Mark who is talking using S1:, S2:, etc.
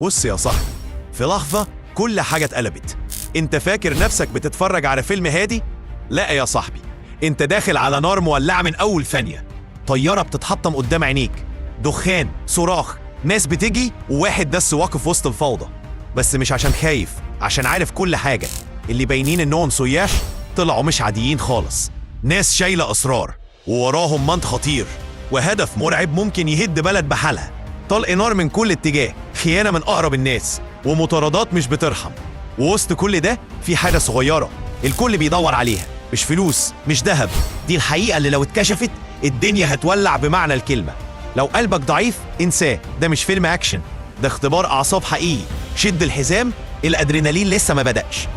S1: بص يا صاحبي، في لحظة كل حاجة اتقلبت. انت فاكر نفسك بتتفرج على فيلم هادي؟ لا يا صاحبي، انت داخل على نار مولعة من أول ثانية. طيارة بتتحطم قدام عينيك، دخان، صراخ، ناس بتجي، وواحد بس واقف وسط الفوضى. بس مش عشان خايف، عشان عارف كل حاجة. اللي باينين انهم سياح طلعوا مش عاديين خالص. ناس شايلة أسرار ووراهم منط خطير وهدف مرعب ممكن يهد بلد بحالها. طلق نار من كل اتجاه، خيانة من أقرب الناس، ومطاردات مش بترحم. ووسط كل ده في حاجة صغيرة الكل بيدور عليها، مش فلوس، مش ذهب، دي الحقيقة اللي لو اتكشفت الدنيا هتولع بمعنى الكلمة. لو قلبك ضعيف انساه، ده مش فيلم أكشن، ده اختبار أعصاب حقيقي. شد الحزام، الأدرينالين لسه ما بدأش.